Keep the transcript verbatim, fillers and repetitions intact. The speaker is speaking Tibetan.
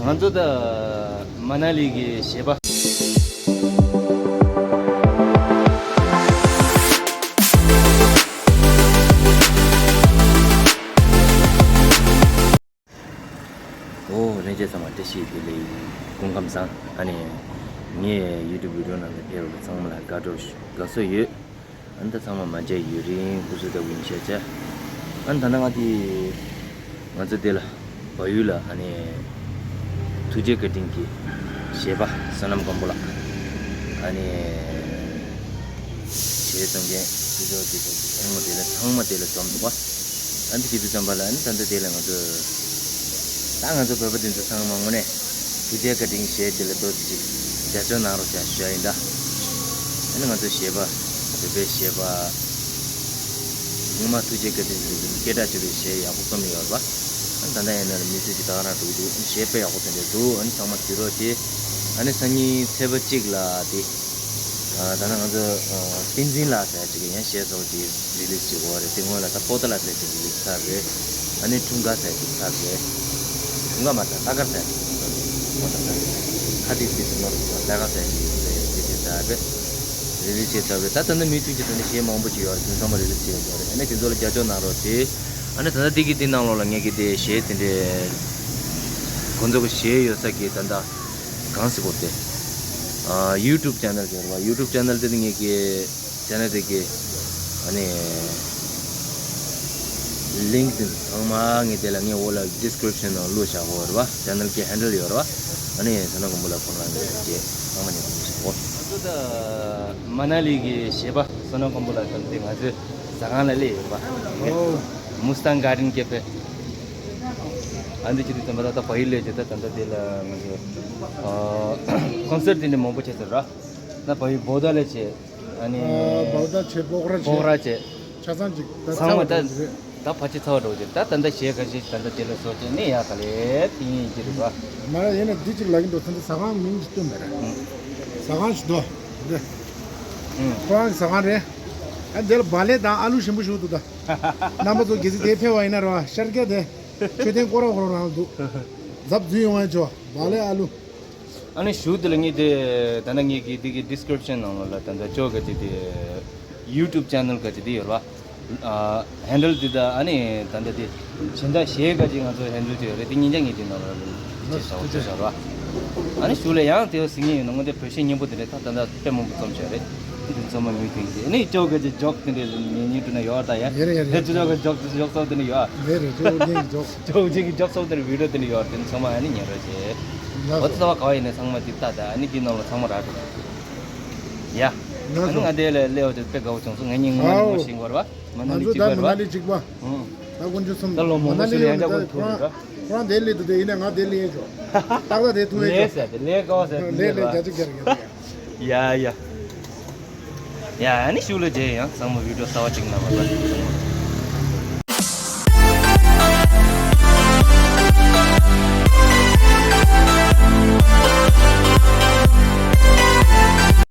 ང་ཚོ་ད་མ་ན་ལི་གི་གཞས་པ། ཨོ་ལྷན་རྒྱས་ཚང་མ་བཀྲ་ཤིས་བདེ་ལེགས། སྐུ་ཁམས་བཟང་། ཨ་ནི་ངའི་ཡུ་ཊུབ་བི་ཌི་ཡོ་ནང་ལ་ཕེབས་པ་ཚང་མ་ལ་དགའ་སྤྲོ་དགའ་བསུ་ཡོད། ཨ་ནི་ད་ཚང་མ་མ་མཇལ་ཡུན་རིང་སྐུ་གཟུགས་ལྟ་བུ་ཡིན་ཤག་བྱས། ཨ་ནི་ད་ནང་ང་དེ་ང་ཚོ་དེ་ལ་བལ་ཡུལ་ལ་ཨ་ནི་ཐུགས་རྗེ་བཀའ་དྲིན་གྱི་གཞས་པ་བསོད་ནམས་སྒམ་པོ་ལགས། ཨ་ནི་གཞས་གཏོང་མཁན་སྤྱི་ཚོགས་ཀྱི་ཚང་མ་དེ་ལ་ཚང་མ་དེ་ལ་འཛོམས་འདུག་པ། ཨ་ནི་དེ་དུས་ཙམ་པ་ལ་ཨ་ནི་ད་ལྟ་དེ་ལ་ང་ཚོ་ད་ང་ཚོ་བོད་པ་དེ་ཚོ་ཚང་མ་དངོས་གནས་ཐུགས་རྗེ་བཀའ་དྲིན་གཞས་དེ་ལ་ཏོག་ཙམ་ཅིག་རྒྱབ་སྐྱོར་གནང་རོགས་བྱ་ཞུ་ཡ་ཡིན་ད། ཨ་ནི་ང་ཚོ་གཞས་པ་བོད་པའི་གཞས་པ་སྔོན་མ་ཐུགས་རྗེ་བཀའ་དྲིན་གྱི་སྐད་གྲགས་ཆོད་པའི་གཞས་ཡག་པོ་རྩོམ་ཡོད་རེད་པ། ཨ་ནི་ད་ལྟ་ཡིན་ན་ལ་མི་ཚོས་ཀྱི་ད་ག་རང་འགྲོ་གི་འདུག་ཨ་ནི་གཞས་དཔེ་ཡག་པོ་དེ་འདྲ་འདུག་ཨ་ནི་ཚང་མ་གཟིགས་རོགས་བྱེད། ཨ་ནི་སང་ཉིན་ཚེས་པ་གཅིག་ལ་དེ། ཨ་ད་ནང་ང་ཚོ་ཨ་བསྟན་འཛིན་ལགས་ཟེར་ཅིག་གི་ཡང་གཞས་ཚོགས་ཀྱི་རི་ལི་སི་བྱེད་དགོས་རེད། དེ་སྔོན་ལ་ད་པོ་ཏ་ལ་ཟེར་ཅིག་རི་ལི་སི་ཚར་རེད། ཨ་ནི་ཁྲུང་ཀ་ཟེར་ཅིག་ཚར་རེད། ཁྲུང་ཀ་མ་ཚར་ལྷ་དཀར་ཟེར་ཅིག་ཚར་རེད། ཁ་ཏིག་ཏིག་ཏུ་ནོར་སོང་། ལྷ་དཀར་ཟེར་ཅིག་རི་ལི་སི་ཚར་རེད། རི་ལི་སི་བྱས་ཚར་རེད། ད་ད་ནི་མུ་མཐུད་ཀྱི་ད་ནི་གཞས་མང་པོ་ཅིག་ཡོད་རེད། དེ་ཚང་མ་རི་ལི་སི་བྱེད་དགོས་རེད། ཨ་ནི་དེ་ཚོ་ལ་རྒྱབ་སྐྱོར་གནང་རོགས་བྱེད། ཨ་ནི་ད་ལྟ་དེ་གི་དེ་ནང་ལོགས་ལ་ངས་ཀྱི་དེ་གཞས་དེ་འདྲའི་ཁོང་ཚོ་གི་གཞས་ཡོད་ས་གི་ད་ལྟ་གང་ཟེར་དགོས་རེད། ཨ་ཡུ་ཊུབ་ཅེ་ནལ་ཡོད་རེད་པ། ཡུ་ཊུབ་ཅེ་ནལ་དེ་ངས་ཀྱི་ཅེ་ནལ་དེ་གི་ཨ་ནི་ལིང་ཀི་དེ་ཚང་མ་ངས་དེ་ལ་ངས་འོག་ལ་ཌི་སི་ཀི་རིབ་ཤན་ནང་བླུགས་བཞག་གོ་རེད་པ། ཅེ་ནལ་གི་ཧེན་ཌལ་ཡོད་རེད་པ། ཨ་ནི་བསོད་ནམས་སྒམ་པོ་ལགས་ཁོང་རང་གི་གཞས་ཚང་མ་ངས་བླུགས་བཞག་གོ། ང་ཚོ་ད་མ་ན་ལི་གི་གཞས་པ་བསོད་ནམས་སྒམ་པོ་ལགས་དང་དེ་ང་ཚོའི་ཟ་ཁང་ལ་སླེབས་ཡོད་པ། ཨོ། མུ་སི་ཏང་གྷར་ཌེན་ཀེ་ཕེ། ཨ་འདི་ཅི་དུས་ཙམ་པ་ད་ལྟ་བལ་ཡུལ་ལ་ཡོད་ཅེ། ད་ད་ལྟ་དེ་ལ་ང་ཚོ་ཨ་ཀོན་སར་ཊི་དེ་འདྲ་མང་པོ་བྱས་ཚར་ར། ད་བལ་ཡུལ་བོ་ད་ལ་བྱས། ཨ་ནི་ཨ་བོ་ད་བྱས། སྤོག་ར་བྱས། སྤོག་ར་བྱས། ཆ་ཚང་ཅིག་ད་ཚང་མ་ད་ཚར་བ་འདི་རེད། ད་ཕལ་ཆེར་ཚར་བ་འགྲོ་གི་རེད། ད་ད་ལྟ་གཞས་ཁ་ཤས་ད་ལྟ་དེ་ལ་བཟོ་བྱས་ནས་ཡག་ག་ལེ་ཏིང་ཡིན་གྱི་རེད་པ། མ་ཡིན་ན་འདི་ཅིག་ལབ་ཀྱི་འདུག་ཚོད་འདི་ཟ་ཁང་མིང་ཅིག་སྟོན་པ་རེད། ཨང་། ཟ་ཁང་ཞིག་འདུག་འདི། ཨང་། ཁོ་རང་གི་ཟ་ཁང་རེད། ཨ་འདི་ལ་བག་ལེབ་དང་ཨ་ལུ་ཞིམ་པོ་ཞིག་འདུག་ད། རྣམ་པ་ཚོ་གལ་སྲིད་དེ་ཕེབས་པ་ཡིན་ན་རེད་པ། ཤར་རྒྱག་དེ། མཆོད་རྟེན་སྐོར་ར་སྐོར་ར་རང་འདུག་འཛབ་འཛུལ་ཡོང་བ་ཅོ། བག་ལེབ་ཨ་ལུ། ཨ་ནི་གཞུག་དེ་ལ་ངས་དེ་ད་ནང་ངས་ཀྱི་དེ་གི་ཌི་སི་ཀི་རིབ་ཤན་ནང་ལོགས་ལ་ད་ལྟ་ཅོ་ག་ཅིག་དེ་ཡུ་ཊུབ་ཅེ་ནལ་ག་ཅིག་དེ་ཡོད་ར། ཨ་ཧེན་ཌལ་དེ་ད་ཨ་ནི་ད་ལྟ་དེ་སྦྱིན་བདག་གཞས་ག་ཅིག་ང་ཚོ་ཧེན་ཌལ་བྱས་ཡོད་རེད། དེ་ཉིན་ཅང་ངས་དེ་ནང་ལོགས་ལ་ཅེས་བྱ་བ་ཅེས་བྱ་ར། ཨ་ནི་གཞུག་ལ་ཡང་དེ་ཟིན་ངེས་ཡོད་ན་ངོ་དེ་བོད་གཞས་སྙན་པོ་དེ་འདྲ་ད་ད་ལྟ་དཔེ་མང་པོ་རྩོམ་བྱས་རེད། དེ་ཚང་མ་མུ་མཐུད་ཀྱིས་ཨ་ནི་ཅོ་ག་ཅིག་ཇོག་དེ་འདྲ་ཉན་ཉན་འགྲོ་ན་ཡོད་ད་ཡ། ཡེ་རེད་ཡེ་རེད། དེ་ཅོ་ག་ཇོག་དེ་ཇོག་སོགས་དེ་འདྲ་ཡོད། ཡེ་རེད། ཅོ་ག་ཅིག་ཇོག་ཅོ་ག་ཅིག་ཇོག་སོགས་དེ་འདྲ་བི་ཌི་ཡོ་དེ་འདྲ་ཚང་མ་ཨ་ནི་ཉན་རོགས་བྱེད། ལགས་སོ། འོ་ད་ཚ་བ་ག་བ་ཡིན་ནའི་ཚང་མ་དེ་ལྟ་ད་ཨ་ནི་དེ་ནང་ལ་ཚང་མ་རག་འགྲོ། ཡ། ལགས་སོ། ཨ་ནི་ང་དེ་ལ་སླེབས་པ་དེ་དཔེ་དགའ་བོ་བྱུང་སོང་། ང་གཉིས་ངོ་མ་ནི་ངོ་ཤེས་དགོས་རེད་པ། མ་ན་ལི་ཨ་ད་གཅིག་པ་མ་ན་ལི་གཅིག་པ། ཨང་། ད་དཀོན་མཆོག་གསུམ། ད་ལོ་མང་པོ་མ་ན་ལི་ཞིག་ལ་ཡང་ཡོང་ད་ཁོ་རང་ཁོ་རང་དེ་སླེབས་འདུག་དེ་ཡིན་ན་ང་དེ་སླེབས་ཡས་ཆོག་ཏག་ཏག་དེ་ཐུག་ཡས་ལས་ཆོག་ཟེར་དེ་ལས་ཀ་བ་ཟེར་དེ་ལས་ལས་ལས་རྒྱ་ཆེ་རྒྱ་རྒྱ་རྒྱ། ཡ་ཡ། ཡ་ཨ་ནི་གཞུག་ལ་མཇལ་ཡང་། ཚང་མ་བི་ཌི་ཡོ་གསར་པ་གཅིག་ནང་ལ་ད།